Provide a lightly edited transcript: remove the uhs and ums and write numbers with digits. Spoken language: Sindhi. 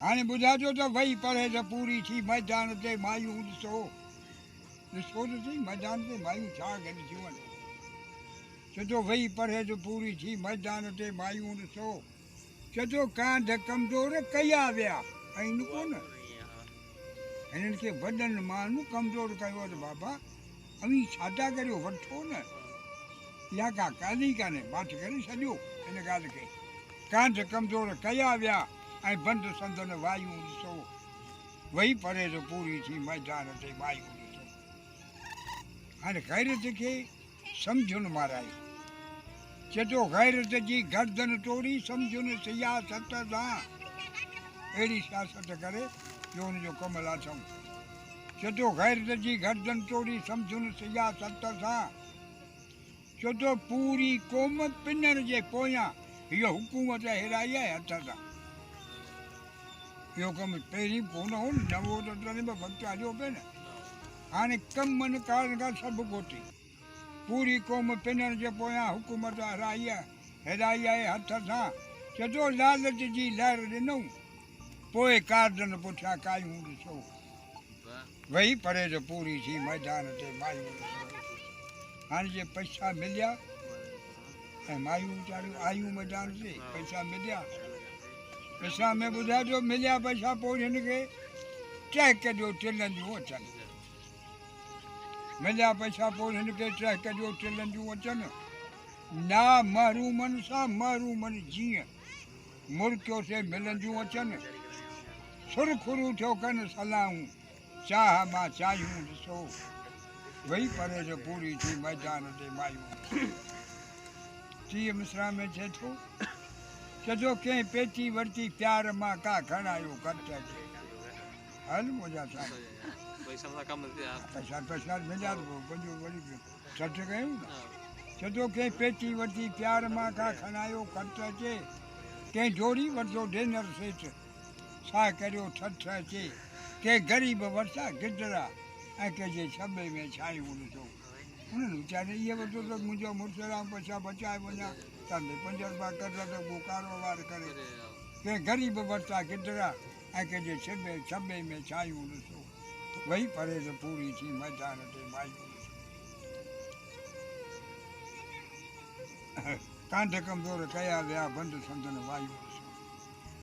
هاڻي ٻڌائجو ته وئي پرهيز پوري ٿي ميدان تي مايون ڏسو ڏسو ته سهي ميدان تي مايون ڇا گڏ ٿيون آهن چئجو وئي پرهيز پوري ٿي ميدان تي مايون ڏسو چئجو ڪانڌ ڪمزور ڪيا ويا ائين ڪونه هنن کي وڏن ماڻهن ڪمزور ڪيو ته بابا اوهين ڇا ٿا ڪريو وٺو نه اها ڪا ڳالهه ئي ڪانهي ماٺ ڪري ڇڏيو ان ڳالهه کي ڪانڌ ڪمزور ڪيا ويا ۽ بند سندن وايون ڏسو، وئي پرهيز پوري ٿي ميدان تي مايون ڏسو. هاڻي غيرت کي سمجهن مارايو. چئي ٿو غيرت جي گردن ٽوڙي سمجهن سياست سان اهڙي سياست ڪري جو ان جو ڪم لاٿئون. چئي ٿو غيرت جي گردن ٽوڙي سمجهن سياست سان. ڇو ته پوري قوم پنڻ جي پويان هيء حڪومت هيرائي آهي هٿ سان. اهو ڪم پهرين ڪونه هو نه، نئون ته تڏهن به وقت هليو پئي نه. هاڻي ڪمن ڪارن کان سڀ گهوٽي. پوري قوم پنڻ جي پويان حڪومت هيرائي آهي هٿ سان. ڇو ته لالچ جي لهر ڏنئون، پوء ڪارڊن پٺيان ڪاهيون ڏسو. ويهي پرهيز پوري ٿي ميدان تي مايون ڏسو. هاڻي جي پئسا مليا ۽ مايون ويچاريون آيون ميدان تي پئسا مليا. اسلام ۾ ٻڌايو ٿو مليا پئسا پوء هن کي ٽهڪ ڏيو ٽلنديون اچن. مليا پئسا پوء هن کي ٽهڪ ڏيو ٽلنديون اچن. نا محرومن سان محرومن جيئن مرڪيو سي ملنديون اچن. سرخرو ٿيو ڪن صلاحون، چاهه مان چاهيون ڏسو. وئي پرهيز پوري ٿي ميدان تي مايون ڏسو. ٽيهه مصرع ۾ چئي ٿو، چئي ٿو ڪنهن پيتي ورتي پيار مان ڪا کڻايو ڪٽ اچي. هل منهنجا سائين. پئسا پئسا مليا ته پوء پنهنجو وري ٺٺ ڪيون نه. چئي ٿو ڪنهن پيتي ورتي پيار مان ڪا کڻايو ڪٽ اچي. ڪنهن جوڙي ورتو ڊينر سيٽ. ساهه ڪريو ٺٺ اچي، ڪي غريب ورتا گدرا ۽ ڪي جي ڇٻي ۾ ڇانيون ڏسو. انهن ويچارن اهي ورتو ته منهنجو مڙس رام پئسا بچائي وڃان تان تي پنج رپيا قرض ته ڪو ڪاروبار ڪري. ڪي غريب ورتا گدرا ۽ ڪي جي ڇٻي ڇٻي ۾ ڇانيون ڏسو. وئي پرهيز پوري ٿي ميدان تي مايون ڏسو. ڪانڌ ڪمزور ڪيا ويا بند سندن وايون ڏسو.